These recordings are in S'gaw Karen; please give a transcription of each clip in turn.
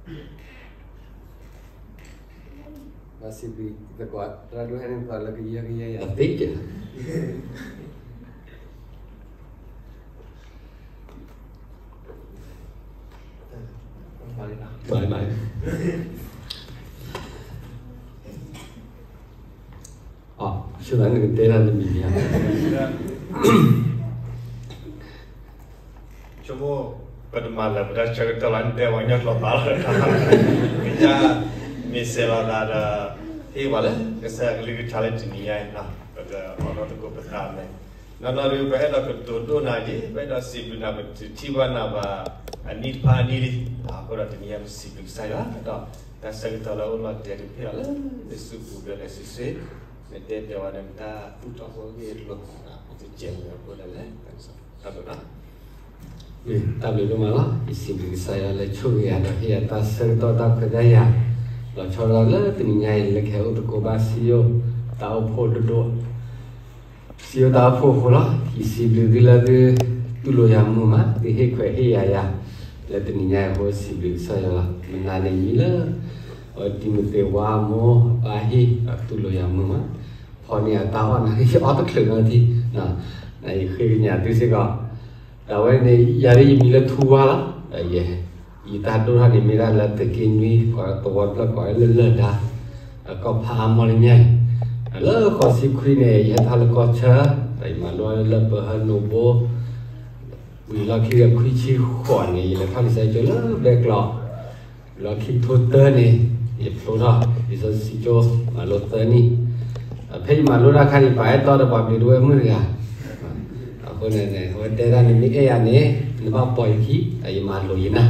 ဘၣ်စံးဘျုးသကိး သရၣ်ဒိၣ်ဟဲန့ၣ်သီလၢကယဲၢ်ကယဲၢ်ယၤသ့က့ၤ ဘၣ်လၢ ဆိသးနကတဲဒၣ်တမံၤမံၤဧါ ဆိကမိၣ် ပတမၤလၢၤပတၢ်ဆၢကတီၢ်လီၤ နတဲပှၤကညီကျိာ်သးလီၤ ကစၢ်မ့ၢ်စဲးလီၤသးဒီး ဟ့ၣ်ပှၤလၢ ကစၢ်ယွၤကလုၢ်ကထါလၢတနံၤညါအံၤ ပကအီၣ်နီၢ်သကိးပသးမဲာ် နီၢ်နီၢ်ဒုး ပအဲၣ်ဒိးကတိၤဒိၣ်နၤက့ၤ ပအဲၣ်ဒိးစံးဘျုးနၤ ပတထံၣ်ဘၣ်နၤဘၣ် အနံၣ်တဖၣ်အနံၣ်လံ အဃိဒီးတနံၤညါပစံးဘျုးကစၢ်ယွၤ ဒီးတၢ်ဆၢကတီၢ်လၢအိၣ်လီၤတဲာ်ဒုးဖဲလီၤလၢ နစုပူၤဒီးလဲၤစုဆ့ နတဲတဲဝဲဒၣ်နတၢ်သူၣ်ထီၣ်ဖိအဂ့ၢ်အကျိၤ ပတကဲးမုာ်အဃိဒီးလဲၤ တၢ်ဘျုး တၢ်ဘျုးဒိၣ်မးလီၤ ယစံးဘျုးကစၢ်ယွၤလၢဆိၣ်ဂ့ၤယၤဒီး ဟ့ၣ်ယၤတၢ်ဆၢကတီၢ်တၢ်ခွဲးတၢ်ယာ် လီၤဆီဒၣ်တၢ်လၢတနံၤညါအံၤ လၢကဟဲအိၣ်သကိးဘၣ်စံယိၣ် တၢ်အိၣ်ဖှိၣ်ဒိၣ်ဒိၣ် စံယိၣ်တၢ်အိၣ်ဖှိၣ်အဃိလီၤ ယစံးဘျုးသုလၢသု တူၢ်လိာ်ယၤမုာ်မး သုဟ့ၣ်ခွဲးဟ့ၣ်ယာ်ယၤ လၢတနံၤညါအံၤအဃိ စံးဘျုးကစၢ်ယွၤလီၤ မနုၤန့ၣ်မံၤလၢ အဝဲတံၤမသ့းဝါအမိၢ်အပၢ်ဟ့ၣ် တူၢ်လိာ်ယၤမုာ်မး ဖီန့ၢ်အတၢ်အီၣ်နၤ ယအီၣ်တချုးနီတထံၣ် နယဃ့ကညးသုစ့ၢ်ကီး ဒီးအဝဲန့ၣ် ယၤဒ်ယမံၤလၢထူဝါလီၤ ဒီးယ ယတၢ်ဒိၣ်ထီၣ်န့ၣ်မ့ၢ်ဒၣ်လၢသုးက့နွံ ကိးသဝီတဖျၢၣ်ကိးလၢလၢၢ်ဒါ ဒီးကီၢ်ဖးအါမီၢ်လၢညါ ဒီးလၢဃိးဆံခွံန့ၣ် ယဟဲထီၣ်လၢကီၢ်ဆၢ ဒီးယမၤလိလၢပဟၢနိၣ်ဘိ ဝံၤလီၢ်ခံဒီးခွံဆံဃိးန့ၣ် ယလဲၤထီၣ်လံာ်စီဆှံကၠိလၢဘဲကျိး လီၢ်ခံကထိတၢန့ၣ် ယဖျိထီၣ်လံာ်စီဆှံကၠိ မၤလိသၢနံၣ် ဖဲယမၤလိတၢ်အခါန့ၣ် ယပာ်အဲၣ်တီဒီးပှၤဘျံးဒဝဲၢ်မုၣ်တဂၤ အဃိန့ၣ် အဝဲတဲဒၣ်န့ၣ် မ့ၢ်အဲၣ်ယၤန့ၣ် နဘၣ်ပိာ်ယခံ ယမၤလိာ်ယနၢ်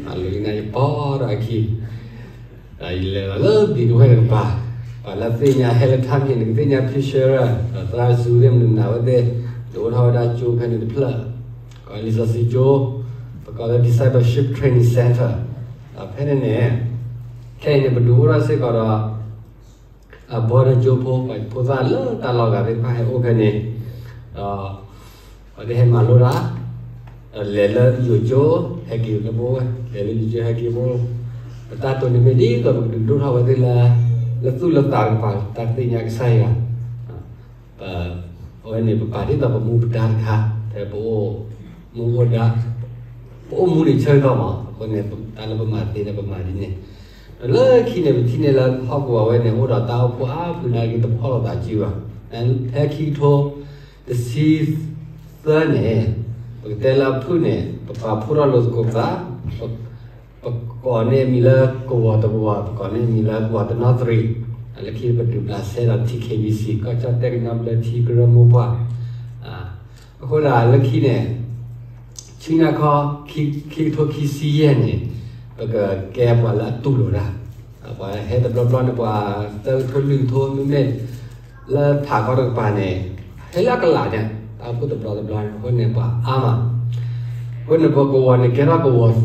မၤလိာ်ယနၢ် ယပိာ်ဒီးအခံ ဒီးယလဲၤလီၤလၢဘျံးဒဝဲၢ်တကပၤ ပှၤလၢသ့ၣ်ညါ ဟဲလၢထါမ့ၢ် နကသ့ၣ်ညါ ဖံရှၢရၢၣ် ဒီးသရၣ်စူသ့ၣ် မနုၤမနုၤအဝဲသ့ၣ် ဒုးအိၣ်ထီၣ်ဝဲဒၣ်ကၠိဖဲန့ၣ်တဖျၢၣ် ကိးလံာ်စီဆှံကၠိ ပကိးလၢ Discipleship Training Center ဒီးဖဲန့ၣ်န့ၣ် ခဲအံၤန့ၣ် ပဒုးအိၣ်ထီၣ်စ့ၢ်ကီးဒီး အဘီဒီးကၠိဖိ ပှၤဖိသၣ်လၢတၢ်လီၢ်ဂၤသ့ၣ်တဖၣ်ဟဲအိၣ်ဖဲန့ၣ် ဒီး ပှၤသ့ၣ်ဟဲမၤလိတၢ် ဒီးလဲၤလၢယိၤကၠိ ဟဲက့ၤလၢပအိၣ်ဝဲ လဲၤလၢယိၤကၠိဟဲက့ၤပအိၣ် ပတၢ်တိၢ်န့ၣ်မ့ၢ်ဒ်သိးပကဒုးဒိၣ်ထီၣ်ဝဲသ့ၣ်လၢ လၢသူၣ်လၢသးတကပၤ တၢ်သ့ၣ်ညါကစၢ်ယွၤ ပ အဝဲန့ၣ် ပပာ်ဒ်သိးပမူပဒါတခါ ဖဲပအိၣ်မူအိၣ်ဒါ ပအိၣ်မူန့ၣ်ဆၢကတီၢ်မး အဃိန့ၣ် တၢ်လၢပမၤသ့န့ၣ် ပမၤဒ်န့ၣ် ဒီးလၢခံန့ၣ် ပထံၣ်န့ၢ်လၢဟီၣ်ကဝီၤဝဲန့ၣ် အိၣ်ဒီးတၢ်အိၣ်ဖှိၣ်အါဖုနၢ်က့ၤတဖီၣ်လိာ်သးစုဘၣ် ဖဲခံကထိတဆံသၢန့ၣ် ပကတဲလၢအဖုၣ်န့ၣ် ပပာ်ဖှိၣ်ထီၣ်လိာ်သကိးပသး ပကိးန့ၢ်အမံၤလၢကဝီၤတဝီၤ ပကိးန့ၢ်အမံၤလၢကဝီၤတနီသရံၣ် လၢခံပဒုးဘျးစဲဒီး T K B C ကီၢ်ကၠီၣ်တဲၣ်ကညီဘျၢထံကရၢမိၢ်ပှၢ် အဃိဒၣ်လၢခံန့ၣ် ဆူညါခီ ခံကထိခံဆံယဲၢ်န့ၣ် ပကကဲပှၤလၢအတူၢ်လိာ်တၢ် ပှၤဟဲတဘျီဘျီန့ၣ် ပှၤသၢကထိလွံၢ်ကထိ မ့မ့ၢ်လၢထးခီတကပၤန့ၣ် ဟဲလၢအကလးန့ၣ် တၢ်အိၣ်ဖှိၣ်တဘျီတဘျီန့ၣ် အဃိန့ၣ်ပှၤအါမး အဃိန့ၣ် ပကဝီၤန့ၣ်ကဲထီၣ်ကဝီၤသီအဃိသတးဒီး ပှၤနီၣ်ဂံၢ်စၢ် တၢ်အိၣ်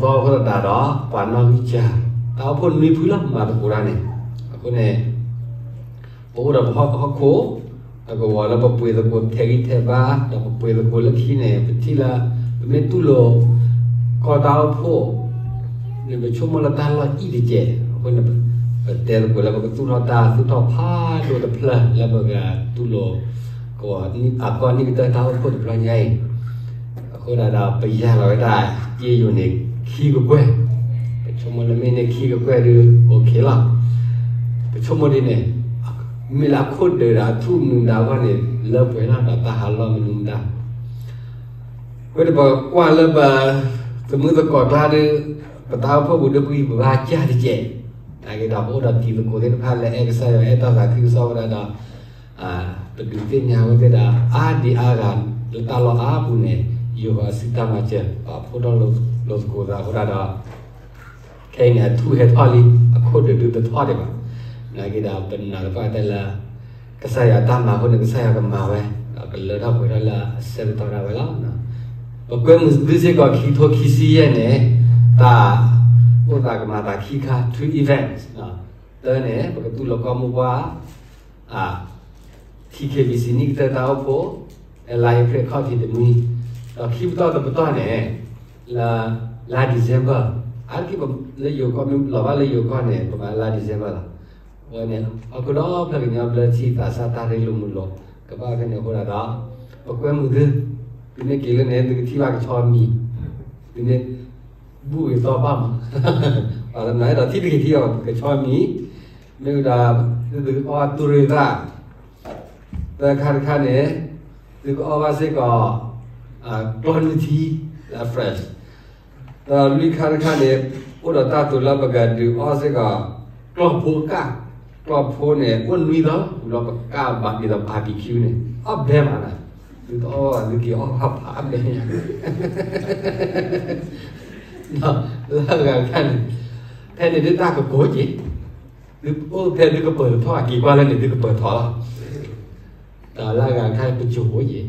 ဖှိၣ်နွံဖုလီၤ မၤသကိးတၢ်န့ၣ် အဃိန့ၣ် ပအိၣ်ဒီးပဟီၣ်ကဝီၤဟီၣ်ခိၣ် တကဝီၤလၢပပှ့ၤသကိးထဲးဂံၢ်ထဲးဘါ ဒီးပပှ့ၤသကိးလၢခံန့ၣ် ပထံၣ်လၢ ပမ့ၢ်တူၢ်လိာ် ကီၢ်တၢ်အိၣ်ဖှိၣ် န့ၣ် ပဆိကမိၣ်လၢတၢ်လီၢ်အံၤတကဲး အဃိန့ၣ် ပတဲသကိးလၢပကသူၣ်ထီၣ်တၢ်သူၣ်ထီၣ်ဖးဒိၣ်တဖျၢၣ် လၢပကတူၢ်လိာ် ကဝီၤအကီၢ်နံၣ်ကတၢၢ်တၢ်အိၣ်ဖှိၣ်တဖျၢၣ်ညါအံၤ အဃိဒၣ်ဒီး ပယၤလီၤဝဲဒၣ် က့ယိၤန့ၣ် ခံကကွဲၢ် ပဆိကမိၣ်လၢမ့ၢ်န့ၢ်ခံကကွဲၢ်ဒုး OK လီၤ. ပဆိကမိၣ်ဒ်န့ၣ် မ့ၢ်လၢအခိၣ်ဒၢးဒီးအထူၣ်မနုၤမတၤအဂီၢ်န့ၣ် လၢပှဲၤလီၤဒီးတၢ်ဟးလီၢ်မနုၤမတၤ အဃိန့ၣ် ပကွၢ်လၢပ သမုသကိးကျါဒုး ပတၢ်အိၣ်ဖှိၣ်ပူၤဒုး ပဂံၢ်ပဘါကၢ်တကဲး နာ်က့ဒီး ပအိၣ်ဒီးတံၤသကိးသ့ၣ်တဖၣ်လၢအဲၣ်ကစၢ်ယွၤအဲၣ်တၢ်သးခုကစီၣ်ဝဲဒၣ်ဒီး ပဒုးသ့ၣ်ညါဝဲသ့ၣ်ဒီး အါဒံအါဂၤ လၢတၢ်လီၢ်အါပူၤန့ၣ် ယိၤဃီၤစုတၢ်မၤစၢၤ ပာ်ဖှိၣ်ထီၣ်လိာ်သကိးသးအဃိဒၣ်ဒီး ခဲအံၤန့ၣ် အထူၣ်ဟဲထီၣ်လံ အခိၣ်ဒၢးဒုးတထီၣ်ဒံးဘၣ်. နာ်က့ဒီး ပနာ်သပှၢ်တၢၢ်လၢ ကစၢ်ယွၤတၢ်မၤအဃိန့ၣ် ကစၢ်ယွၤကမၤဝဲ ဒီးကလၢထီၣ်ပှဲၤထီၣ်လၢအဆၢကတီၢ်ဒၣ်ဝဲလီၤ. ပကွဲမုာ်သုစ့ၢ်ကီး ခံကထိခံဆံယဲၢ်န့ၣ် တၢ်အိၣ်သးကမၤသးခံခါ two events တၢန့ၣ် ပကသူၣ်လီၤကီၢ်မိၢ်ပှၢ် T K B C နံၣ်ကတၢၢ်တၢ်အိၣ်ဖှိၣ် လါအ့ဖြ့ၣ်ခီၣ်ထံးတနွံ ဒီးခံပတီၢ်တပတီၢ်န့ၣ် လါ လါ December အါတက့ၢ်လၢယိၤကီၢ် မ့ၢ်လီၤဘၣ်လၢယိၤကီၢ်န့ၣ် ပမၤလါ December လီၤ. အဝဲန့ၣ် ဟီၣ်ခိၣ်ဒီဖျၢၣ်ကညီဘျၢထံသးစၢ်တၢ်ရ့လိာ်မုာ်လိာ် ကဘၣ်ဖဲန့ၣ်အဃိဒၣ်ဒီး ပကွဲမုာ်သု, သုမ့ၢ်က့ၤလၢန့ၣ် သုကထံၣ်ဘၣ်ကဆီမံၤ, သုမ့ၢ်ဘူၣ်ဂ့ၤသီဘၣ်မး, ပှၤတနီၤအဲၣ်ဒိးထံၣ်သုကထံၣ်ဘၣ်ကဆီမံၤ, မ့ၢ်ဝဲဒၣ် သုကအီၣ်ဘၣ်တူၢ်ရ့ၣ်သၣ် သၢခါတခါန့ၣ် သုကအီၣ်ဘၣ်စ့ၢ်ကီး ကျီၢ်နုၢ်ထံ လၢ fresh, ဒီးလွံၢ်ခါတခါန့ၣ် အိၣ်ဒီးတၢ်တိၤလၢပကဒုးအီၣ်စ့ၢ်ကီး ကျီၢ်ဖိကၢ်, ကျီၢ်ဖိန့ၣ် အိၣ်နွံသီ ဝံၤလီၤပကၢ်ဘၣ်ဒ်သိး barbecue န့ၣ် အီၣ်ဘဲမးနၤ, သုတအီၣ်ဘၣ် သုက့ၤအီၣ်ဘၣ်ဖးအီၣ်ဘဲညါ လၢအဂၤတခါန့ၣ် ဖဲန့ၣ်ဒုးတၢ်ကကိးက့ၤ, သုအိၣ်ဖဲသုကပၢၤထီၣ်အက့ၤကွၢ်လၢန့ၣ် သုကပၢၤထီၣ်လီၤ. တၢ်လၢအဂၤတခါပစိၤအိၣ်က့ၤ,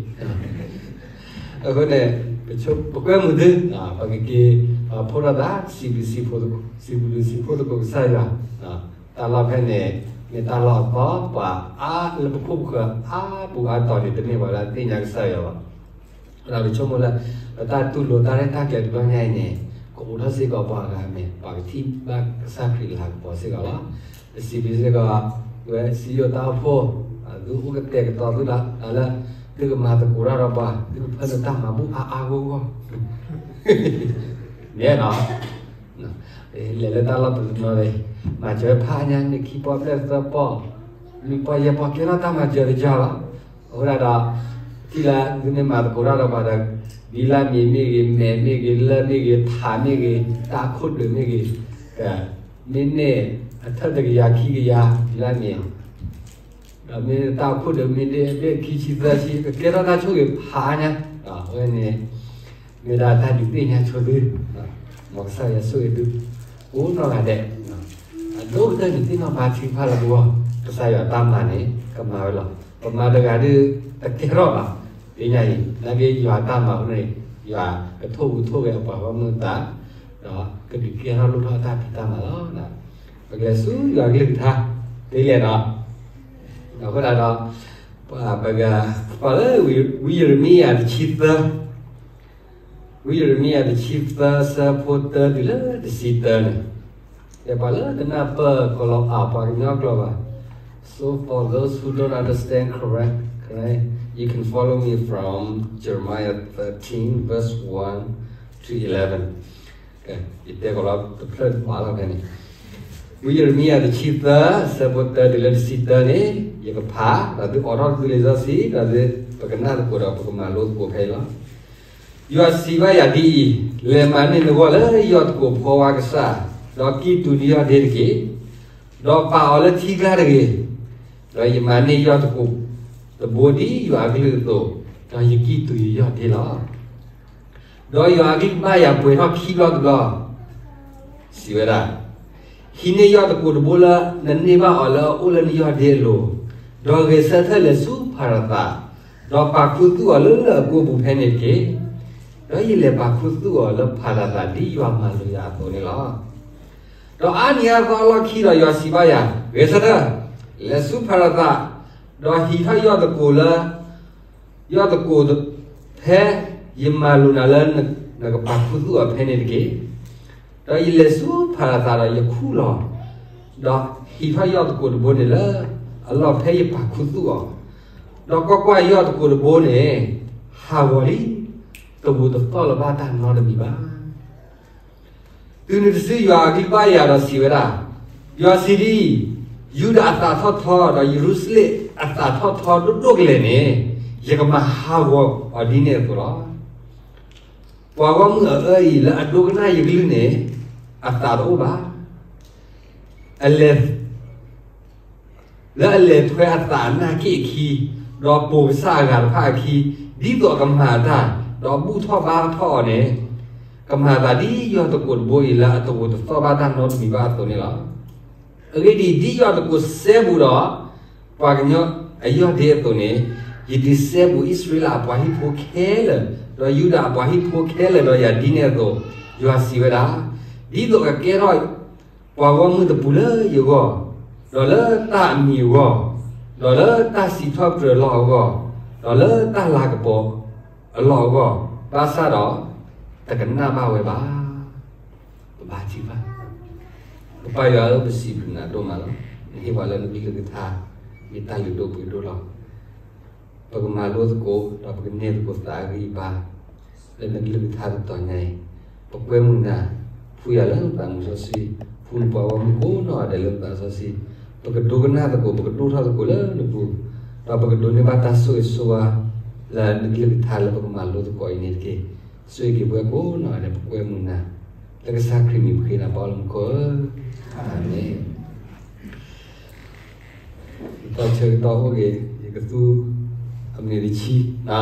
အဃိန့ၣ် ပကွဲမုာ်သု, ပကက့ၤ ဖိထီၣ်သး စံးဘျုးစံးဖှိၣ်သကိး စံးဘျုးစံးဖှိၣ်သကိးကစၢ်ယွၤ, တၢ်လီၢ်ဖဲန့ၣ် မ့ၢ်တၢ်လီၢ်အသီ ပှၤအါလၢပခိၣ်ပဃၢၤအါပူၤအါတီၤန့ၣ် တမ့ၢ်ပှၤလၢအသ့ၣ်ညါကစၢ်ယွၤဘၣ်. ဒီးပဆိကမိၣ်လၢ ပတၢ်တူၢ်လိာ်တၢ်ရဲၣ်တၢ်ကျဲၤတဘျီညါအံၤန့ၣ် ကအိးထီၣ်စ့ၢ်ကီးပှၤဂၤမဲာ် ပှၤကထံၣ်ဘၣ်ကစၢ်ခရံာ်လၤကပီၤစ့ၢ်ကီးလီၤ. ပစံးဘျုးစ့ၢ်ကီး ဝဲစံယိၣ်တၢ်အိၣ်ဖှိၣ် သုအိၣ်ကတဲာ်ကတီၤသုလီၤ တၢ်လၢ သုကမၤသကိးတၢ်ဒီးပှၤ သုကဖၢနုာ်တၢ်မၤဘူၣ်အါအါဂီၢ်ဂီၢ် မ့ၢ်နီၤ လဲၤလၢတၢ်လီၢ်တနီၤနီၤန့ၣ် မၤစၢၤဖးညါန့ၣ် ခံပီၢ်ဘျဲၣ်သၢပီၢ် လွံၢ်ပီၢ်ယဲၢ်ပီၢ် ကဲထီၣ်တၢ်မၤစၢၤတယၢ်လီၤ. အဃိဒၣ်ဒီး ထံၣ်လၢသုမ့ၢ်မၤသကိးတၢ်ဒီးပှၤဒီး ဒ်လၢမ့ၢ်မ့ၢ်ဂ့ၤ မဲာ်မ့ၢ်ဂ့ၤ လၢၢ်မ့ၢ်ဂ့ၤ ထးမ့ၢ်ဂ့ၤ တၢ်ခိၣ်ဒုးမ့ၢ်ဂ့ၤ မ့ၢ်န့ၢ်အထၢၣ်တကယၤခံကယၤ ဒ်လၢမ့ၢ် ဒီးမ့ၢ်တၢ်အိၣ်ဖှိၣ်ဒီးမ့ၢ်ဒ့ၣ်ဘ့ၣ်ခံဆံသၢဆံ ကကဲထီၣ်တၢ်ဆိၣ်ဂ့ၤဖးညါ အဝဲန့ၣ် မ့ၢ်ဒၣ်တၢ်ဒုးသ့ၣ်ညါဆိသု မ်ကစၢ်ယွၤဆိၣ်ဂ့ၤသု ကိးနီၢ်ဂၤဒဲး အဒိၣ်ကတၢၢ်န့ၣ်သ့ၣ်နီၣ်ဘါထုကဖၣ်လၢပဂီၢ် ကစၢ်ယွၤတၢ်မၤန့ၣ် ကမၤဝဲလီၤ. ပမၤတဂၤဒီး တကဲထီၣ်ဘၣ် သ့ၣ်ညါအံၤ နာ်က့ယွၤတၢ်မၤအဃိန့ၣ် ယွၤကထိၣ်ဟူးထိၣ်ဂဲၤအပှၤဂီၢ်မုၢ်သး ဒီးကဒုးကဲထီၣ်လိၣ်ထီၣ်အတၢ်ဖံးတၢ်မၤလီၤ. ပကလဲၤဆူယွၤကလုၢ်ကထါ သ့လဲၣ်နီၤ အဃိဒၣ်ဒီး ပကကွၢ်လၢ ဝံယံးရမံယၤတဆံသၢ, ဝံယံးရမံယၤတဆံသၢ ဆၢဖိတၢတုၤလၢတဆံတၢန့ၣ် ယပှၤလၢတနၢ်ပၢၢ်ကီၤလီၤအါပှၤကညီကျိာ်ဘၣ်. So for those who don't understand correct, correct, you can follow me from Jeremiah thirteen, verse one to eleven. ယတဲကီးလီၤတဖျၢၣ်တပၤလီၤဖဲန့ၣ် ဝံယံးရမံယၤတဆံသၢ ဆၢဖိတၢတုၤလၢတဆံတၢန့ၣ် ယကဖး ဒီးသုအိးထီၣ်သုလံာ်စီဆှံ ဒီးသုပကနၣ်သကိးဒီးပကမၤလိသကိးဖဲအံၤလီၤ. ယွၤစံးဘၣ်ယၤဒ်အံၤ, လဲၤမၤန့ၢ်နဂီၢ်လၢယီၢ်သကိးဖီဝါကစၢ်, ဒီးကံၢ်တူာ်နယီၢ်ဒ့တက့ၢ်. ဒီးပာ်အီၤလၢထံကျါတဂ့ၤ. ဒီးယမၤန့ၢ်ယီၢ်သကိးတဘိဒ်ယွၤအကလုၢ်အသိး, ဒီးယကံၢ်တူာ်ယယီၢ်ဒ့လီၤ. ဒီးယွၤအကလုၢ်ဘၣ်ယၤပှဲၤထီၣ်ခံဘျီတဘျီ, စံးဝဲဒၣ်, ဟံးန့ၢ်ယီၢ်သကိးတဘိလၢနန့ၢ်ဘၣ်အီၤလၢအအိၣ်လၢနယီၢ်ဒ့အလိၤ, ဒီးဂဲၤဆၢထၢၣ်လဲၤဆူဖၤရသး, ဒီးပာ်ခူသူၣ်အီၤလၢလၢၢ်အကိးပူၤဖဲန့ၣ်တက့ၢ်. ဒီးယလဲၤပာ်ခူသူၣ်အီၤလၢဖၤရသးဒ်ယွၤမၤလိာ်ယၤအသိးန့ၣ်လီၤ. ဒီးအါနံၤအါသီအလီၢ်ခံဒီးယွၤစံးဘၣ်ယၤ, ဂဲၤဆၢထၢၣ်, လဲၤဆူဖၤရသး, ဒီးဟံးထီၣ်ယီၢ်သကိးလၢ ယီၢ်သကိးဖဲယမၤလိာ်နၤလၢနကပာ်ခူသူၣ်အီၤဖဲန့ၣ်တက့ၢ်. ဒီးယလဲၤဆူဖၤရသးဒီးယခူၣ်လီၤ, ဒီးဟံးထီၣ်ယီၢ်သကိးတဘိန့ၣ်လၢ အလီၢ်ဖဲယပာ်ခူသူၣ်အီၤ, ဒီးကွၢ်ကွၢ်, ယီၢ်သကိးတဘိန့ၣ် ဟးဂီၤလံ, တဝူၤတသီၣ်လၢၤဘၣ်တၢ်နီတမံၤဘၣ်. တုၤနုၤတစုယွၤအကလုၢ်ဘၣ်ယၤဒီးစံးဝဲဒၣ်, ယွၤစံးဒ်အံၤ, ယူဒၤအသးထီၣ်ထီ ဒီးယရူၤၡလ့ၣ်အသးထီၣ်ထီဒိၣ်ဒိၣ်ကလဲာ်န့ၣ်, ယကမၤဟးဂီၤအီၤဒ်န့ၣ်အသိးလီၤ. ပှၤဂီၢ်မုၢ်အအၢအံၤလၢအဒိကနၣ်ယကလုၢ်န့ၣ် အသးတအိၣ်ဘၣ်. အလဲၤ လၢအလဲၤထွဲအသးအနၢ်က့ၣ်အခံ, ဒီးပိာ်ကစၢ်အဂၤတဖၣ်အခံ, ဒ်သိးအကမၤအတၢ်, ဒီးဘူၣ်ထီၣ်ဘါထီၣ်အီၤန့ၣ်, ကမၤသးဒ်ယီၢ်သကိးတဘိအံၤလၢအတဝူၤတသီၣ်ဘၣ်တၢ်နီတမံၤဘၣ်အသိးန့ၣ်လီၤ. အဂ့ၢ်ဒ်အံၤ, ဒ်ယီၢ်သကိးစဲဘူးဒီး ပှၤကညီအယီၢ်ဒ့အသိးန့ၣ်, ယဒုးစဲဘူးအံၣ်စရ့လးအပှၤဟံၣ်ဖိခဲလၢာ်, ဒီးယူဒၤအပှၤဟံၣ်ဖိခဲလၢာ်ဒီးယၤဒ်န့ၣ်အသိး, ယွၤစံးဝဲဒၣ်, ဒ်သိးကကဲထီၣ် ပှၤဂီၢ်မုၢ်တပူၤလၢယဂီၢ်, ဒီးလၢတၢ်အမံၤအဂီၢ်, ဒီးလၢတၢ်စံးထီၣ်ပတြၢၤအလီၢ်အဂီၢ်, ဒီးလၢတၢ်လၤကပီၤအလီၢ်အဂီၢ်, ဘၣ်ဆၣ်ဒီးတကနၣ်ဘၣ်ဝဲဘၣ်. ပဘါထု ပပၢ်ယွၤဧၢ, ပစံးဘျုးနၤဒိၣ်မးလီၤ. နဟ့ၣ်ပှၤလၢနကလုၢ်ကထါ မ့ၢ်တၢ်လုၢ်ဒိၣ်ပှ့ၤဒိၣ်လီၤ. ပကမၤလိသကိး ဒီးပကန့ၢ်သကိးသးအဂံၢ်အဘါ လၢနကလုၢ်ကထါတတီၤညါအံၤ, ပကွဲမုာ်နၤ, ဖှူယၤလၢနသးစီဆှံ, ဖှူနပှၤဂီၢ်မုၢ်ကိးနီၢ်ဂၤဒဲးလၢနသးစီဆှံ, ပကဒိကနၣ်သကိး ပကဒိၣ်ထီၣ်သကိးလၢနပူၤ, ဒီးပကဒိးန့ၢ်ဘၣ်တၢ်ဆိၣ်ဂ့ၤဆိၣ်ဝါ လၢနကလုၢ်ကထါလၢပကမၤလိသကိးအံၤန့ၣ်တက့ၢ်. ဆိၣ်ဂ့ၤက့ၤပှၤကိးနီၢ်ဂၤဒဲး ပကွဲမုာ်နၤ, လၢကစၢ်ခရံာ်မံၤပဃ့နၤဘၣ်လၢမူခိၣ်ဧၢ, အၤမ့ၣ်. ယတၢ်ဆၢကတီၢ်အိၣ်က့ၤ ယကသူ အမံးနံးတဆံ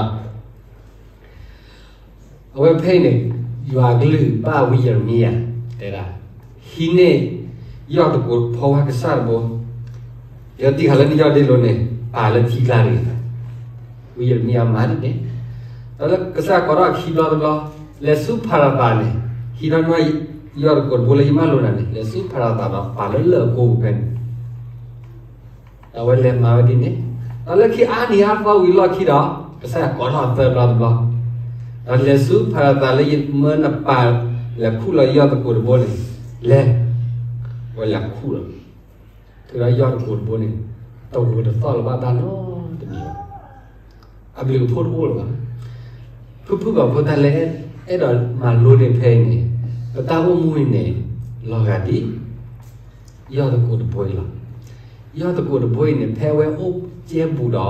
အဝဲဖဲအံၤန့ၣ် ယွၤအကလုၢ်ဘၣ်ဝံယံးရမံယၤ တဲဒၣ်, ဟံးန့ၢ် ယီၢ်သကိးဖီဝါကစၢ်တဘိ, ယတံၢ်ဃာ်လၢနယီၢ်ဒ့လိၤန့ၣ် ပာ်လၢထံကျါတဂ့ၤ. ဝံယံးရမံယၤမၤဒ်န့ၣ်, ဒီးလၢကစၢ်ကိးထီၣ်အခံဘျီတဘျီ, လဲၤဆူဖၤရၤသးန့ၣ်, ဟံးထီၣ်နွံ ယီၢ်သကိးတဘိလၢယမၢလိာ်နၤန့ၣ် လဲၤဆူဖၤရၤသးဒီးပာ်လၢလၢၢ်အကိးပူၤဖဲန့ၣ် ဒီးအဝဲလဲၤမၤဝဲဒ်န့ၣ်, ဒီးလၢခံအါနံၤအါသီဝံၤအလီၢ်ခံဒီး ကစၢ်ယွၤကိးထီၣ်အသၢဘျီတဘျီ, ဒီးလဲၤဆူဖၤရၤသးလၢယမၢနပၢ်လဲၤခူၣ်လီၤယီၢ်သကိးတဘိန့ၣ်, လဲၤ, ဝဲလဲၤခူၣ်လီၤ, ထုးဒီးယီၢ်သကိးတဘိန့ၣ် တဂိၤတသီၣ်လၢၤဘၣ်တၢ်နီတမံၤဘၣ်. အဘျုးအဖှိၣ်တအိၣ်လၢၤဘၣ်. ဖုၣ်ဖုၣ်ဘၣ်ဖိတၢ်လၢအဲၣ်ဒိးမၤလိန့ၢ်ဖဲအံၤန့ၣ်, ပတၢ်အိၣ်မူအံၤန့ၣ် လီၤဂာ်ဒ် ယီၢ်သကိးတဘိအံၤလီၤ. ယီၢ်သကိးတဘိအံၤန့ၣ် ဖဲအဝဲအိၣ်ကဲဘူးဒီး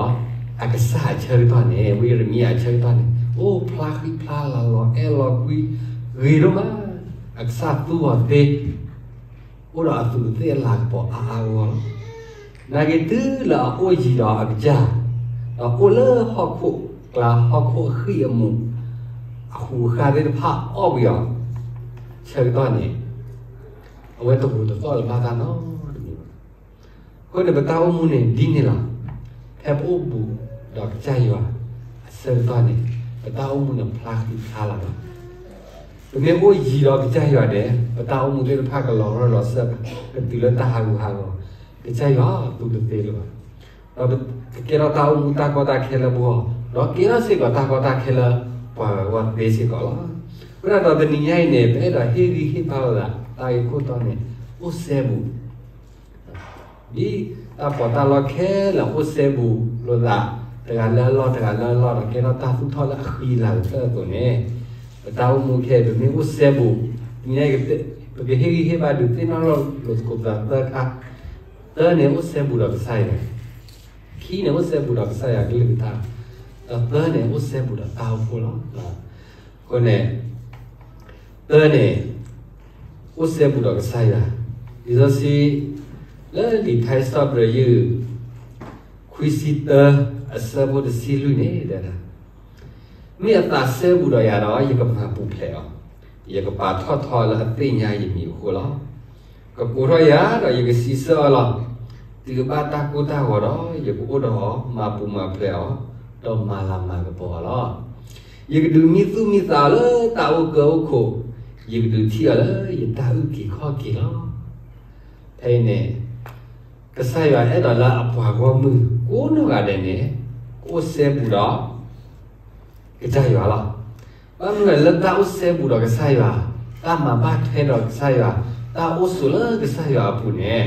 အကစၢ်အဆၢကတီၢ်န့ၣ်, ဝံယံးရမံယၤအဆၢကတီၢ်န့ၣ် အိၣ်ဖျါဃံဖျါလၤလီၤအဲၣ်လီၤကွံ ဂ့ၤဒိၣ်မး, အကစၢ်သူအီၤသ့ အိၣ်ဒီးအသူးအသ့ၣ်အလၤကပီၤအါအါဂီၢ်ဂီၢ်လီၤ. နာ်က့တုၤလၢအအိၣ်ယံၤဒီးအကစၢ်, ဒီးအိၣ်လၢဟီၣ်ခိၣ်ကျါဟီၣ်ခိၣ်အဃံၢ်အမူး, အဟူးအဃါသ့ၣ်တဖၣ်အီၣ်ဝံၤအီၤ, ဆၢကတီၢ်န့ၣ် အဝဲတဂိၤတသီၣ်လၢၤဘၣ်တၢ်နီတမံၤဘၣ်. အဃိန့ၣ် ပတၢ်အိၣ်မူန့ၣ်ဒ်န့ၣ်လီၤ. ဖဲပအိၣ်ဘူးဒီးကစၢ်ယွၤအဆၢကတီၢ်န့ၣ် ပတၢ်အိၣ်မူန့ၣ်ဖျါဃံဖျါလၤလီၤ. ပမ့ၢ်အိၣ်ယံၤဒီးကစၢ်ယွၤန့ၣ် ပတၢ်အိၣ်မူသ့ၣ်တဖၣ်ကလီၤရၢၢ်လီၤစၢ်, ကတုၤလၢတၢ်ဟးဂူာ်ဟးဂီၤ, ကစၢ်ယွၤသူတသ့လၢၤဘၣ်. ဒီးကကဲထီၣ်တၢ်အိၣ်မူတၢ်ကီတၢ်ခဲလၢပဂီၢ်, ဒီးကဲထီၣ်စ့ၢ်ကီးတၢ်ကီတၢ်ခဲလၢပှၤဂၤအဂီၢ်သ့စ့ၢ်ကီးလီၤ. အဃိသတးဒီးတနံၤညါအံၤန့ၣ် ပအဲၣ်ဒိးဟ့ၣ်ဂံၢ်ဟ့ၣ်ဘါလိာ်သး တၢ်ဂ့ၢ်ခိၣ်တီန့ၣ် အိၣ်စဲဘူး ဒ်တၢ်ပီးတၢ်လီခဲလၢာ်အိၣ်စဲဘူးလိာ်သး, တဂၤလၢအလီၢ် တဂၤလၢအလီၢ်ဒီး ကဲထီၣ်တၢ်သူၣ်ထီၣ်လၢအဃံအလၤကတၢၢ်အသိးန့ၣ်, ပတၢ်အိၣ်မူခဲအံၤ ပမ့ၢ်အိၣ်စဲဘူး, တနံၤညါအံၤ ပကဟ့ၣ်ဂံၢ်ဟ့ၣ်ဘါဒုးသ့ၣ်နီၣ်ထီၣ်လိာ်သကိးပသးသၢခါ, တၢန့ၣ်အိၣ်စဲဘူးဒီးကစၢ်ယွၤ, ခံန့ၣ်အိၣ်စဲဘူးဒီးကစၢ်ယွၤကလုၢ်ကထါ, ဒီးသၢန့ၣ်အိၣ်စဲဘူးဒီးတၢ်အိၣ်ဖှိၣ်လီၤ. အဃိန့ၣ် သၢန့ၣ် အိၣ်စဲဘူးဒီးကစၢ်ယွၤ, လံာ်စီဆှံ လၢလံာ်ဖဲစီပရယုၢ် ခွံဆံတၢ အဆၢဖိတဆံလွံၢ်န့ၣ် တဲဒၣ်, မ့ၢ်အသးစဲဘူးဒီးယၤဒီး ယကမၤပူၤဖျဲးအီၤ, ယကပာ်ထီၣ်ထီလၢအသ့ၣ်ညါယမံၤအဃိလီၤ. ကကိးထီၣ်ယၤဒီးယကစံးဆၢအီၤလီၤ. တုၤအဘၣ်တၢ်ကိၢ်တၢ်ဂီၤဒီး ယကအိၣ်ဒီးအီၤ, မၤပူၤမၤဖျဲးအီၤ, ဒီးမၤလၤမၤကပီၤအီၤလီၤ. ယကဒုးမံသူၣ်မံသးအီၤလၢတၢ်အိၣ်ကၢအိၣ်ခိး, ယကဒုးထံၣ်အီၤလၢယတၢ်အုၣ်က့ၤခီၣ်က့ၤလီၤ. ဖဲအံၤန့ၣ် ကစၢ်ယွၤအဲၣ်ဒိးလၢအပှၤဂီၢ်မုၢ်ကိးနီၢ်ဂၤဒဲးန့ၣ် ကအိၣ်စဲဘူးဒီး ကစၢ်ယွၤလီၤ. ဘၣ်မနုၤလၢတၢ်အိၣ်စဲဘူးဒီးကစၢ်ယွၤ, တၢ်မၤဘၣ်ထွဲဒီးကစၢ်ယွၤ, တၢ်အိၣ်ဆိးလၢကစၢ်ယွၤအပူၤန့ၣ်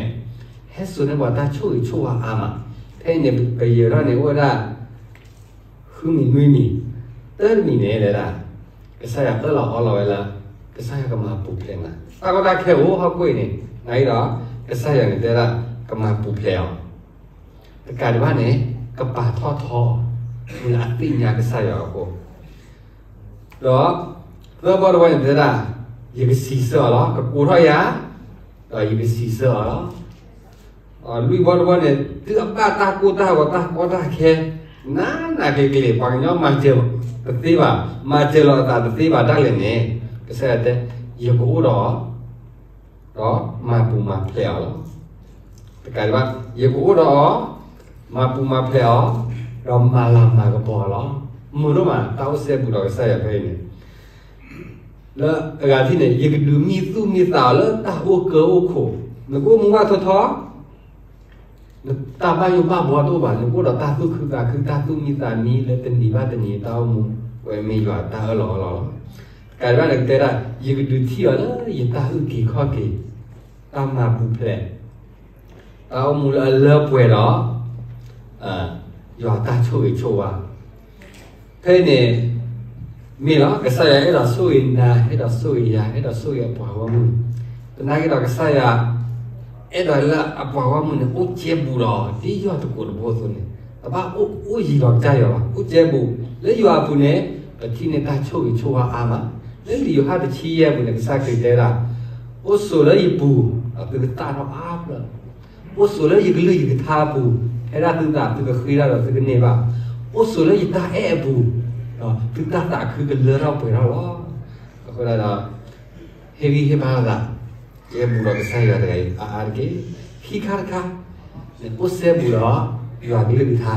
ဟဲစိာ်န့ၢ်ပှၤတၢ်ဆိၣ်ဂ့ၤဆိၣ်ဝါအါမး. ဖဲအံၤန့ၣ် ပယဲၢ်ထီၣ်န့ၣ်အိၣ်ဝဲဒၣ် ဃုမံၤနွံမံၤ, တၢတမံၤန့ၣ်တဲဒၣ် ကစၢ်ယွၤအၢၣ်လီၤအီလီၤဝဲလၢ ကစၢ်ယွၤကမၤပူၤဖျဲးနၤ. တၢ်ကီတၢ်ခဲအိၣ်ဟီၣ်ခိၣ်အံၤန့ၣ် နၤအံၤဒီး ကစၢ်ယွၤန့ၣ်တဲဒၣ် ကမၤပူၤဖျဲးအီၤ, တကးဒံးဘၣ်န့ၣ် ကပာ်ထီၣ်ထီအီၤ လၢအသ့ၣ်ညါကစၢ်ယွၤအဃိ ဒီးသၢဘီတဘီန့ၣ်တဲဒၣ် ယကစံးဆၢအီၤလီၤ. ကကိးထီၣ်ယၤ ဒီးယကစံးဆၢအီၤလီၤ. လွံၢ်ဘီတဘီန့ၣ် တုၤအဘၣ်တၢ်ကိၢ်တၢ်ဂီၤတၢ်ကီတၢ်ခဲ နးနးကျံၤကျံၤ ပှၤကညီမၤစၢၤတသ့ဘၣ်, မၤစၢၤလီၤအသးတသ့ဘၣ်ဒၣ်လဲာ်န့ၣ် ကစၢ်ယွၤတဲ ယကအိၣ်ဒီးအီၤ ဒီးမၤပူၤမၤဖျဲးအီၤလီၤ. တကးဒံးဘၣ် ယကအိၣ်ဒီးအီၤ, မၤပူၤမၤဖျဲးအီၤ, ဒီးမၤလၤမၤကပီၤအီၤလီၤ. မုာ်ဒိၣ်မး တၢ်အိၣ်စဲဘူးဒီးကစၢ်ယွၤဖဲအံၤန့ၣ် လၢအဂၤထံၣ်န့ၣ် ယကဒုးမံသူၣ်မံသးအီၤလၢတၢ်အိၣ်ကၢအိၣ်ခိး, နကအိၣ်မူဘၣ်ထီထီ တၢ်ဘၣ်ယိၣ်ဘၣ်ဘှီတအိၣ်ဘၣ်, နကအိၣ်ဒီးတၢ်သူၣ်ခုသးခု တၢ်သူၣ်မံသးမံလၢတနံၤဘၣ်တနံၤတၢ်အိၣ်မူ, ဝဲမ့ၢ်ယွၤတၢ်အၢၣ်လီၤအီလီၤလီၤ. တကးဒံးဘၣ်န့ၣ် ကတဲဒၣ် ယကဒုးထံၣ်အီၤလၢယတၢ်အုၣ်က့ၤခီၣ်က့ၤ တၢ်မၤပူၤဖျဲး, တၢ်အိၣ်မူလၢအလၢပှဲၤဒီး ယွၤတၢ်ဆိၣ်ဂ့ၤဆိၣ်ဝါ. ဖဲအံၤန့ၣ် မ့ၢ်လီၤ ကစၢ်ယွၤအဲၣ်ဒိးဆိၣ်ဂ့ၤနၤ, အဲၣ်ဒိးဆိၣ်ဂ့ၤယၤ, အဲၣ်ဒိးဆိၣ်ဂ့ၤအပှၤဂီၢ်မုၢ်န့ၣ်, သနာ်က့ဒီးကစၢ်ယွၤ အဲၣ်ဒိးလၢအပှၤဂီၢ်မုၢ်န့ၣ် အိၣ်ကဲဘူးဒီး ဒ်ယွၤတကိးတဘိအသိးန့ၣ်, တဘၣ်အိၣ်ယံၤဒီးကစၢ်ယွၤဘၣ်, အိၣ်ကဲဘူး. လၢယွၤအပူၤန့ၣ် ပထံၣ်န့ၢ်တၢ်ဆိၣ်ဂ့ၤဆိၣ်ဝါအါမး. လၢလံာ်ယိၤဟၣ်တဆံယဲၢ်အပူၤန့ၣ် ကစၢ်ခရံာ်တဲဒၣ်, အိၣ်ဆိးလၢယပူၤ, သုကသၣ်ထီၣ်အါဖျၢၣ်. အိၣ်ဆိးလၢယကလုၢ်ယကထါအပူၤ, ဟဲဒၣ်သုသး သုကဃ့ဒၣ်ဒီးသုကန့ၢ်ဘၣ်. အိၣ်ဆိးလၢယတၢ်အဲၣ်အပူၤ, သုတၢ်သးခုကလၢထီၣ်ပှဲၤထီၣ်လီၤ. အဃိဒီး ဟ့ၣ်ဂံၢ်ဟ့ၣ်ဘါလိာ်သး, ကဲဘူးဒီးကစၢ်ယွၤတဂၤအံၤအါအါတက့ၢ်. ခံခါတခါ, နအိၣ်စဲဘူးဒီးယွၤကလုၢ်ကထါ.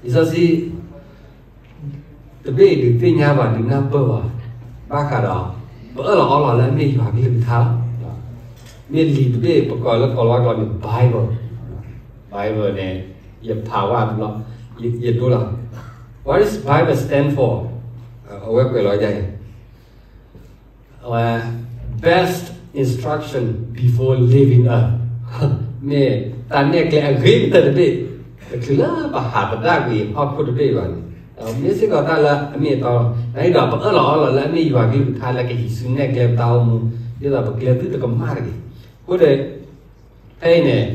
လံာ်စီဆှံ တဘ့ၣ်ဒုးသ့ၣ်ညါဘၣ် ဒုးနၢ်ပၢၢ်ဘၣ်, ဘၣ်ဃးဒီး ပအၢၣ်လီၤအီလီၤလၢအမ့ၢ်ယွၤကလုၢ်ကထါလီၤ. မ့ၢ်လံာ်တဘ့ၣ် ပကိးလၢကိးလီၤဝါကျိာ်န့ၣ် Bible, Bible န့ၣ် ယဖးဝဲတဘျီ, ယဒိလီၤ. What is Bible stand for? အဝဲကွဲးလီၤဒ်အံၤ အဝဲ best instruction before leaving earth, မ့ၢ်တၢ်နဲၣ်ကျဲအဂ့ၤကတၢၢ်တဘ့ၣ်, တချုးလၢပဟးသဒၣ်ကွံာ်ဟီၣ်ခိၣ်တဘ့ၣ်ဘၣ်န့ၣ်, မ့ၢ်စ့ၢ်ကီးတၢ်လၢအမ့ၢ်အတီလီၤ. နာ်က့ဒီး ပအၢၣ်လီၤအီလီၤလၢအမ့ၢ်ယွၤကလုၢ်ကထါလၢကဟံးစုနဲၣ်ကျဲပတၢ်အိၣ်မူ, ဒ်သိးပကျဲသုတကမၣ်တဂ့ၤ. အဃိဒီး ဖဲအံၤန့ၣ်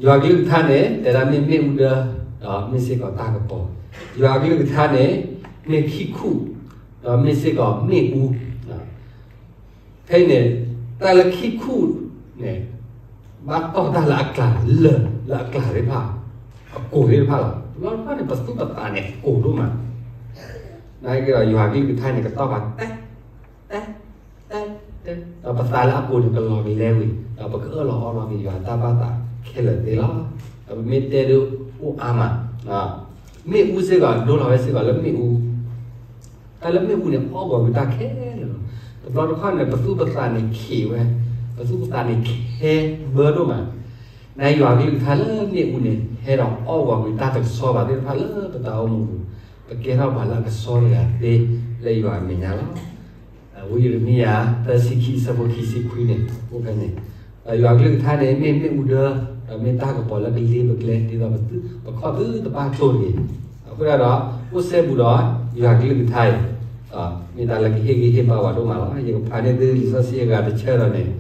ယွၤကလုၢ်ကထါန့ၣ် တဲဒၣ်မ့ၢ်မ့ၣ်အူဒၢ, ဒီးမ့ၢ်စ့ၢ်ကီးတၢ်ကပီၤ. ယွၤကလုၢ်ကထါန့ၣ် မ့ၢ်ခံၣ်ခူၣ်, ဒီးမ့ၢ်စ့ၢ်ကီးမ့ၣ်အူ. ဖဲအံၤန့ၣ် တၢ်လၢခံၣ်ခူၣ်န့ၣ် ဘၣ်တီၢ်တၢ်လၢအကျါလၢာ် လၢအကျါသ့ၣ်တဖၣ်, အကိၢ်သ့ၣ်တဖၣ်လီၤ. တဘျီတခီၣ်န့ၣ် ပသူၣ်ပသးန့ၣ်ကိၢ်ဒိၣ်မး, နာ်က့ဒီး ယွၤကလုၢ်ကထါန့ၣ် ကတီၢ်ပှၤတဲ တဲ တဲ တဲ, ဒီးပသးလၢအကိၢ်န့ၣ် ကလီၤကလဲဝံၤ ဒီးပကအၢၣ်လီၤအီလီၤက့ၤယွၤတၢ်ဘၣ်သးခဲလၢာ်သ့လီၤ. ဒီးပမ့ၢ်တဲဒုးအိၣ်အါမး, မ့ၣ်အူစ့ၢ်ကီး ဒိလီၤဝဲစ့ၢ်ကီးလၢမ့ၣ်အူ, တၢ်လၢမ့ၣ်အူန့ၣ် အီၣ်ဂီၤကွံာ်တၢ်ခဲလၢာ်လီၤ. တဘျီတခီၣ်န့ၣ် ပသူၣ်ပသးန့ၣ်ခံးဝဲ, ပသူၣ်ပသးန့ၣ်ခဲဘၢဒိၣ်မး, နာ်က့ယွၤကလုၢ်ကထါလၢမ့ၣ်အူန့ၣ် ဟဲဒီးအီၣ်ဂီၤကွံာ်တၢ်တကဆှီဘၣ်သ့ၣ်တဖၣ်လၢပတၢ်အိၣ်မူပူၤ, ပကဲထီၣ်ပှၤလၢအကဆှီတဂၤသ့လၢယွၤအမဲာ်ညါလီၤ. ဝံယံးရမံယၤ သၢဆံခံအဆၢဖိခံဆံခွံန့ၣ် အိၣ်ဖဲန့ၣ်, ဒီးယွၤကလုၢ်ကထါန့ၣ် မ့ၢ်မ့ၣ်အူဒၢ, ဒီးမ့ၢ်တၢ်ကပီၤလၢကလ့ပကျဲ ဒ်သိးပခီၣ်သုတဘၣ်ကျိၣ်တဂ့ၤ. အဃိဒီး အိၣ်စဲဘူးဒီးယွၤကလုၢ်ကထါအံၤ မ့ၢ်တၢ်လၢကဟ့ၣ်ဂံၢ်ဟ့ၣ်ဘါဝဲဒိၣ်မးလီၤ. ယကဖးန့ၢ်သုလံာ်စီဆှံအဂၤတဆၢဒီးန့ၣ်,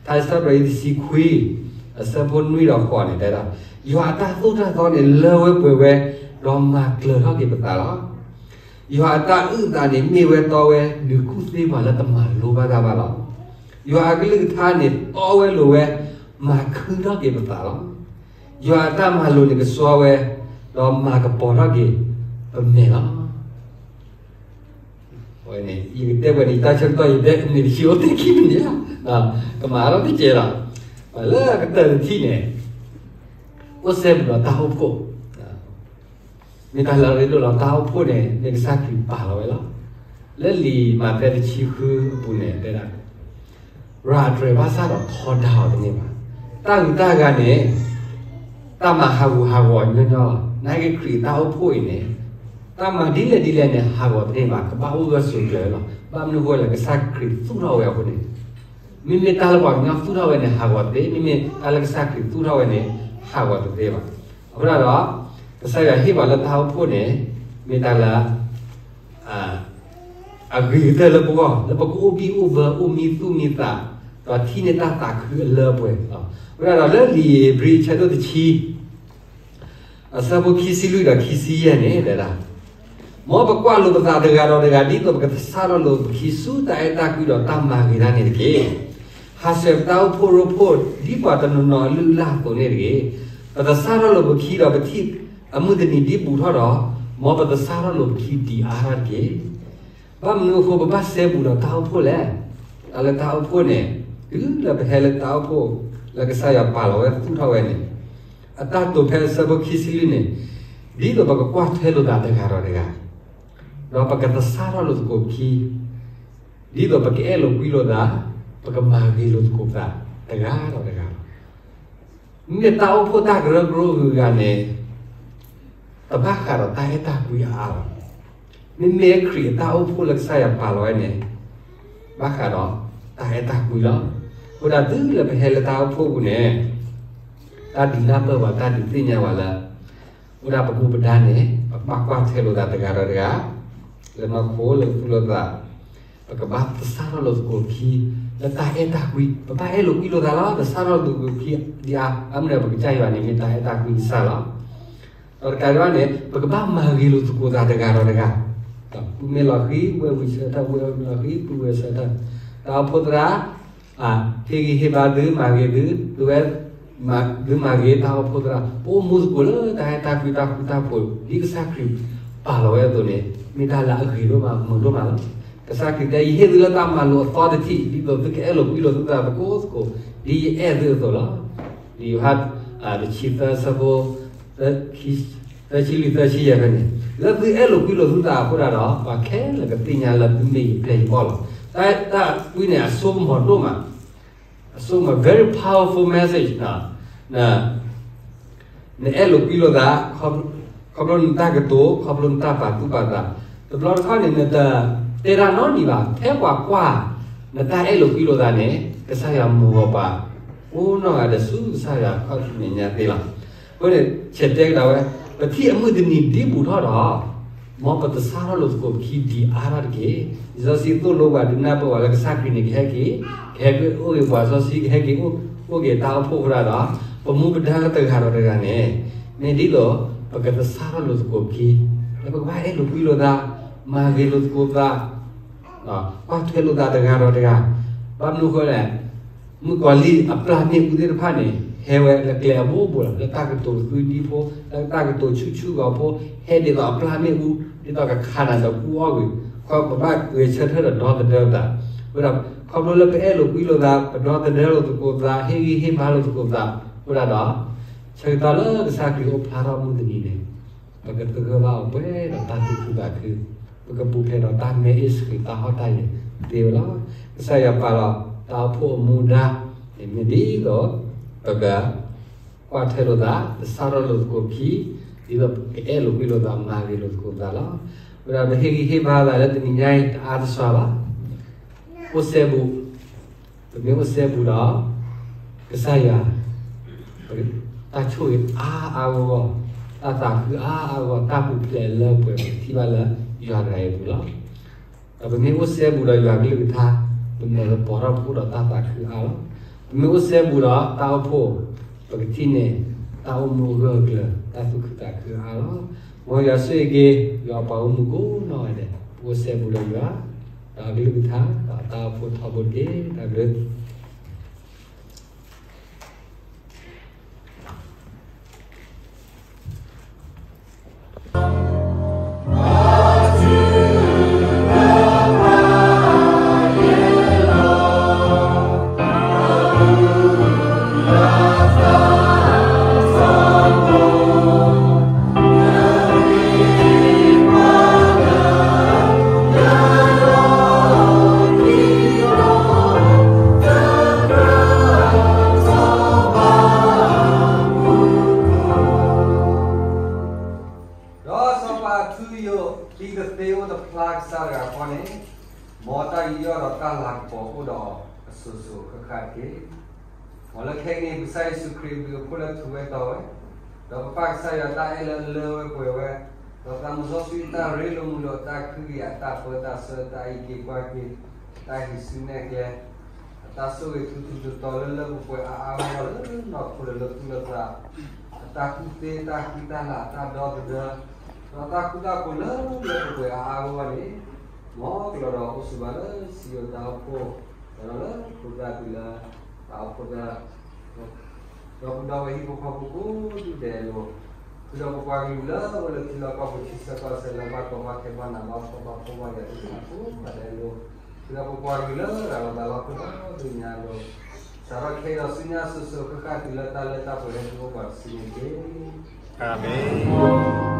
ထါစံးထီၣ်ပတြၢၤအံၤတဆံခွံ အဆၢဖိနွံဒီးဃိးန့ၣ် တဲဒၣ်, ယွၤအတၢ်သိၣ်တၢ်သီန့ၣ် လၢဝဲပှဲၤဝဲ, ဒီးမၤကျၢၤထီၣ်က့ၤပသးလီၤ. ယွၤအတၢ်အုၣ်အသးန့ၣ် မ့ၢ်ဝဲတီဝဲ, ဒုးကူၣ်သ့ပှၤလၢတမၤလိဘၣ်တၢ်ဘၣ်လီၤ. ယွၤအကလုၢ်ကထါန့ၣ် တီဝဲလိၤဝဲ, မၤခုထီၣ်က့ၤပသးလီၤ. ယွၤအတၢ်မၤလိာ်န့ၣ်ကဆှီဝဲ, ဒီးမၤကပီၤထီၣ်က့ၤပမဲာ်လီၤ. ယကတဲဝဲန့ၣ် ယတၢ်ဆၢကတီၢ် ယတဲန့ၣ် တဆံအိၣ်တ့ၢ်ခံမံးနံးလီၤ. ကမၤအါထီၣ်တကဲးလီၤ. လၢအကတၢၢ်တထံၣ်န့ၣ် အိၣ်စဲဘူးဒီးတၢ်အိၣ်ဖှိၣ်, မ့ၢ်တၢ်လၢအရ့ဒိၣ်လီၤ. တၢ်အိၣ်ဖှိၣ်န့ၣ် မ့ၢ်ကစၢ်ခရံာ်ပာ်လီၤဝဲလီၤ. လၢလံာ်မးသဲတဆံဃုအပူၤန့ၣ် တဲဒၣ်, ရၤတြဲၤဘၣ်ဆၣ်ဒီးထီဒါအီၤတန့ၢ်ဘၣ်. တၢ်ဂုၤတၢ်ဂၤန့ၣ် တၢ်မၤဟးဂူာ်ဟးဂီၤညီညီလီၤ. နာ်က့ခရံာ်တၢ်အိၣ်ဖှိၣ်အံၤန့ၣ် တၢ်မၤဒ်လဲၣ်ဒ်လဲၣ်န့ၣ် ဟးဂီၤတန့ၢ်ဘၣ်, ကဘၣ်အိၣ်ဂၢၢ်ဆိးကျၢၤလီၤ. ဘၣ်မနုၤအဃိလဲၣ်, ကစၢ်ခရံာ်သူၣ်ထီၣ်ဝဲအဃိန့ၣ်, မ့မ့ၢ်တၢ်လၢပှၤကညီသူၣ်ထီၣ်ဝဲန့ၣ် ဟးဂီၤတသ့, မ့မ့ၢ်တၢ်လၢကစၢ်ခရံာ်သူၣ်ထီၣ်ဝဲန့ၣ် ဟးဂီၤတသ့ဘၣ်. အဃိဒီး ကစၢ်ယွၤဟ့ၣ်ပှၤလၢတၢ်အိၣ်ဖှိၣ်န့ၣ် မ့ၢ်တၢ်လၢ အဂ့ၤကတၢၢ်လၢပဂီၢ် လၢပကအိၣ်ဘံၣ်အိၣ်ဘၢ အိၣ်မံသူၣ်မံသး, ဒီးထံၣ်န့ၢ်တၢ်သးခုအလၢအပှဲၤလီၤ. အဃိဒီးလၢလံာ်ဧ့ၤဘြံၤအဆၢဒိၣ်တဆံ အဆၢဖိခံဆံလွံၢ်ဒီးခံဆံယဲၢ်န့ၣ် တဲဒၣ်, မ်ပကွၢ်လိာ်ပသးတဂၤဒီးတဂၤ ဒ်သိးပကသဆၣ်ထီၣ်လိာ်ပခံဆူတၢ်အဲၣ်တၢ်ကွံဒီးတၢ်မၤဂ့ၤတၢ်န့ၣ်တက့ၢ်. ဟးဆှဲးပတၢ်အိၣ်ဖှိၣ်ရိဖှိၣ် ဒ်ပှၤတနီၤနီၤအလုၢ်အလၢ်အသိးန့ၣ်တဂ့ၤ. ပသဆၣ်ထီၣ်လိာ်ပခံဒီးပထံၣ်အမုၢ်တနံၤဒ်ဘူးထီၣ်ဒီး, မ်ပသဆၣ်ထီၣ်လိာ်ပခံဒံးအါထီၣ်တက့ၢ်. ဘၣ်မနုၤအဃိပဘၣ်စဲဘူးဒီးတၢ်အိၣ်ဖှိၣ်လဲၣ်. တၢ်လၢတၢ်အိၣ်ဖှိၣ်န့ၣ် တုၤလၢပဟဲလၢတၢ်အိၣ်ဖှိၣ် လၢကစၢ်ယွၤပာ်လီၤဝဲသူၣ်ထီၣ်ဝဲန့ၣ်, အတၢ်တိာ်ဖဲအဆၢဖိခံဆံလွံၢ်န့ၣ်, ဒ်သိးပကကွၢ်ထွဲလိာ်သးတဂၤဒီးတဂၤ, ဒီးပကသဆၣ်ထီၣ်လိာ်သကိးပခံ, ဒ်သိးပကအဲၣ်လိာ်ကွံလိာ်သး, ပကမၤဂ့ၤလိာ်သကိးပသးတဂၤဒီးတဂၤလီၤ. မ့မ့ၢ်တၢ်အိၣ်ဖှိၣ်တၢ်ကရၢကရိဂုၤဂၤန့ၣ် တဘၣ်ဃးဒီးတၢ်အဲၣ်တၢ်ကွံအါအါဘၣ်. မ့မ့ၢ်ခရံာ်အတၢ်အိၣ်ဖှိၣ်လၢကစၢ်ယွၤပာ်လီၤဝဲန့ၣ် ဘၣ်ဃးဒီး တၢ်အဲၣ်တၢ်ကွံလီၤ. အဃိဒၣ်တုၤလၢပဟဲလၢတၢ်အိၣ်ဖှိၣ်ပူၤန့ၣ် တၢ်ဒုးနၢ်ပၢၢ်ပှၤ တၢ်ဒုးသ့ၣ်ညါပှၤလၢ အိၣ်ဒၣ်ပမူပဒါန့ၣ် ပဘၣ်ကွၢ်ထွဲလိာ်သးတဂၤဒီးတဂၤ လၢနီၢ်ခိလၢသူၣ်လၢသး ပကဘၣ်သဆၣ်ထီၣ်လိာ်သကိးခံ လၢတၢ်အဲၣ်တၢ်ကွံ ပဘၣ်အဲၣ်လိာ်ကွံလိာ်သးလီၤ. သဆၣ်ထီၣ်လိာ်သကိးခံဒ်အါ အမ့ၢ်ဒီး ပကစၢ်ယွၤန့ၣ် မ့ၢ်တၢ်အဲၣ်တၢ်ကွံကစၢ်လီၤ. ဒီးတကးဒံးဘၣ်န့ၣ် ပကဘၣ်မၤဂ့ၤလိာ်သကိးသးတဂၤဒီးတဂၤ, ဒီးပုၢ်မ့ၢ်လီၤဃံၤ ဝဲၢ်ဝံၤဆၢထၢၣ်, ဝဲၢ်လီၤဃံၤ ပုၢ်ဝဲၢ်ဆၢထၢၣ်, တၢ်အိၣ်ဖှိၣ်သရၣ် ဟ့ၣ်ဂံၢ်ဟ့ၣ်ဘါသု မၤဂ့ၤသု, သုဝဲ သုမၤဂ့ၤတၢ်အိၣ်ဖှိၣ်သရၣ်, ပအိၣ်မူသကိးလၢတၢ်အဲၣ်တၢ်ကွံတၢ်ဃူတၢ်ဖိး ဒ်ကစၢ်ခရံာ်ပာ်လီၤဝဲအသိးန့ၣ် မ့ၢ်တၢ်လၢအဂ့ၤဒိၣ်မး မုာ်ဒိၣ်မးလီၤ. ကစၢ်ခရံာ်တဲ ယဟ့ၣ်သုလၢတၢ်မၤလိာ်အသီတထံၣ် ဒ်သိးသုကအဲၣ်လိာ်ကွံလိာ်သုသးသကိးသကိး ဒ်ယအဲၣ်သုအသိးလီၤ. လံာ်ယိၤဟၣ် တဆံသၢဆၢဖိ သၢဆံလွံၢ်သၢဆံယဲၢ်ဖဲန့ၣ်, လၢသုအဲၣ်လိာ်ကွံလိာ်သုသးအဃိဒၣ်ဒီး ပှၤခဲလၢာ်ကသ့ၣ်ညါလၢသုမ့ၢ်ယပျဲၢ်ယဘီၣ်လီၤ. တၢ်ကွံန့ၣ် အစိကမီၤဒိၣ်မး, အစိကမီၤ very powerful message နအဲၣ်လိာ်ကွံလိာ်သး ခီဖျိနတၢ်ကတိၤ ခီဖျိနတၢ်ပာ်သူၣ်ပာ်သး, တဘျီတခီၣ်န့ၣ် နတတဲတၢ်နီတမံၤဘၣ်, ထဲပှၤကွၢ်နတၢ်အဲၣ်လိာ်ကွံလိာ်သးန့ၣ် ကစၢ်ယွၤမုၢ်ဂီၤပှၤ ကိးနီၢ်ဂၤဒဲးဆူကစၢ်ယွၤခီၣ်ထံးမဲာ်ညါသ့လီၤ. အဃိန့ၣ် ဆဲးတဲကဒီးဝဲ ပထံၣ်အမုၢ်တနံၤဒ်ဘူးထီၣ်ဒီး မ်ပသဆၣ်ထီၣ်လိာ်သကိးပခံဒံးအါထီၣ်တက့ၢ်. လံာ်စီဆှံသိၣ်လိပှၤဒုးနၢ်ပၢၢ်ပှၤလၢကစၢ်ခရံာ်န့ၣ် ကဟဲက့ၤ ကဟဲက့ၤအိၣ်က့ၤပှၤစီဆှံ ကဟဲက့ၤအိၣ်က့ၤတၢ်အိၣ်ဖှိၣ်အဃိဒၣ်ဒီး ပမူပဒါလၢတဂၤဒီးတဂၤန့ၣ် မ့ၢ်ဒ်သိး ပကသဆၣ်ထီၣ်လိာ်သကိးခံ လၢပကဘၣ်အဲၣ်လိာ်ကွံလိာ်သး မၤဂ့ၤလိာ်သကိးသး ကွၢ်ထွဲလိာ်သးတဂၤဒီးတဂၤ, ဘၣ်မနုၤအဃိလဲၣ်, မုၣ်ကီၤလံၢ်အပျၢ်မ့ၣ်အူသ့ၣ်တဖၣ်န့ၣ် ဟဲဝဲလၢကျဲအဘိဘိလီၤ, လၢတၢ်ကတိၤဃုဒံဖိ, လၢတၢ်ကတိၤဆူၣ်ဆူၣ်ဂီၤဖိ, ဟဲဒ်သိးအပျၢ်မ့ၣ်အူ ဒ်သိးကခးနၤဒီးကူအီၣ်ကွံာ်, ပဘၣ်ဂဲၤဆၢထၢၣ်ဒီးဒီသဒၢပသး, အဃိဒီး ခီဖျိလၢပအဲၣ်လိာ်ကွံလိာ်သး, ပဒီသဒၢလိာ်သကိးသး, ဟ့ၣ်ဂံၢ်ဟ့ၣ်ဘါလိာ်သကိးသး, အဃိဒၣ်ဒီး ဆၢကတီၢ်လၢကစၢ်ခရံာ်အိၣ်ဖျါထီၣ်မုၢ်တနံၤန့ၣ် ပကသဂၢၢ်ဘၣ်အီၤပှဲၤဒီးတၢ်သူၣ်ခုသးခု, ပကပူၤဖျဲးဒီးတၢ်မဲအ့ၣ်စဃံးတၢ်ဟီၣ်တၢ်ယၢၤသ့ဝဲလီၤ. ကစၢ်ယွၤပာ်လီၤတၢ်အိၣ်ဖှိၣ်အမူဒါန့ၣ် မ့ၢ်ဒ်သိး ပကကွၢ်ထွဲလိာ်သး, သဆၣ်ထီၣ်လိာ်သကိးခံ, ဒ်သိးပကအဲၣ်လိာ်ကွံလိာ်သး မၤဂ့ၤလိာ်သကိးသးလီၤ. အဃိဒီးပဟ့ၣ်ဂံၢ်ဟ့ၣ်ဘါသးလၢတနံၤညါအံၤ တအါတစှၤဘၣ်. အိၣ်စဲဘူး, ပမ့ၢ်အိၣ်စဲဘူးဒီး ကစၢ်ယွၤ တၢ်ဆိၣ်ဂ့ၤအါအါဂီၢ်ဂီၢ်, တၢ်သးခုအါအါဂီၢ်, တၢ်ပူၤဖျဲးလၢပှဲၤ ပကထံၣ်ဘၣ်လၢယွၤတဂၤအံၤအပူၤလီၤ. ဒီးပမ့ၢ်အိၣ်စဲဘူးဒီးယွၤကလုၢ်ကထါ, ပမဲာ်ကပီၤထီၣ်ဖှိၣ်ဒီးတၢ်သးခုအါလီၤ. ပမ့ၢ်အိၣ်စဲဘူးဒီးတၢ်အိၣ်ဖှိၣ်, ပကထံၣ်န့ၢ် တၢ်အိၣ်မူအဂၢၢ်အကျၢၤ, တၢ်သူၣ်ခုသးခုအါလီၤ. မ်ယွၤဆိၣ်ဂ့ၤက့ၤ ယွၤပှၤဂီၢ်မုၢ်ကိးနီၢ်ဂၤဒဲး, ပအိၣ်စဲဘူးဒီးယွၤ, ဒီးကလုၢ်ကထါဒီးတၢ်အိၣ်ဖှိၣ်ထီဘိတက့ၢ်. တၢ်ဘျုးဒီးစီၤပၤအထူအယိာ် ဒ်ကသ့အိၣ်တဖျါကစၢ်တဂၤဃီန့ၣ်, မ်တၢ်ယူးယီၣ်ဒီးတၢ်လၤကပီၤအိၣ်ဒီးအစိၤစိၤဃၣ်ဃၣ်တက့ၢ်. မ်လၢခဲကနံၣ်အံၤ ကစၢ်ယ့ၣ်ၡူးခရံာ်အဘျုးအဖှိၣ်လၢထူဝဲတီဝဲ, ဒီးပပၢ်ကစၢ်ယွၤတၢ်အဲၣ်လၢအလၢဝဲပှဲၤဝဲ, ဒီးသးစီဆှံတၢ်ရ့လိာ်မုာ်လိာ် တၢ်ခုကယာ် တၢ်ပၢတၢ်ဆှၢ တၢ်အံးက့ၤကွၢ်က့ၤ တၢ်ဟံးစုနဲၣ်ကျဲ အတၢ်ဆိၣ်ဂ့ၤထူထူတီတီလၢလၢပှဲၤပှဲၤအါအါဂီၢ်ဂီၢ်လၢနီၢ်ခိဒီးလၢသူၣ်လၢသး, အတၢ်ကူၣ်သ့ တၢ်ဃံတၢ်လၤ တၢ်ဒီသဒၢ, ဒီးတၢ်ဃူတၢ်ဖိးလၢလၢပှဲၤပှဲၤအါအါဂီၢ်ဂီၢ်န့ၣ်, မ်ကလီၤဒီးအိၣ်ဆိးဘၣ်လၢစံယိၣ်တၢ်အိၣ်ဖှိၣ်, ဒီးလၢဖိသၣ်တုၤလၢတၢ်အိၣ်ဖှိၣ်သရၣ် ဒီပုၢ်ဒီဝဲၢ်ဟံၣ်ဖိဃီဖိကိးဒူၣ်ဒဲးအလိၤ, ဃုာ်ဒီးပပှၤကလုာ်လၢအိၣ်လၢထံလီၢ်ကီၢ်ပူၤ ထံဆၢကီၢ်ဆၢလၢဘၣ်ကီဘၣ်ခဲဘၣ်နးဘၣ်ဖှီၣ်ဘၣ်ဖှီၣ်ဘၣ်ယာ်သ့ၣ်တဖၣ်ကိးဂၤဒဲးအလိၤ, ဃုာ်ဒီးပပှၤကလုာ်လၢရၤလီၤသးလီၤ ခိၣ်ဒီဒူၣ်ညါအလိၤ, စးထီၣ်ခဲအံၤဒီးဆူညါစိၤစိၤဃၣ်ဃၣ်တုၤလၢတၢ်လၢတၢ်ပှဲၤဟဲတုၤအိၣ်ပှၤတစုန့ၣ်တက့ၢ်. အၤမ့ၣ်.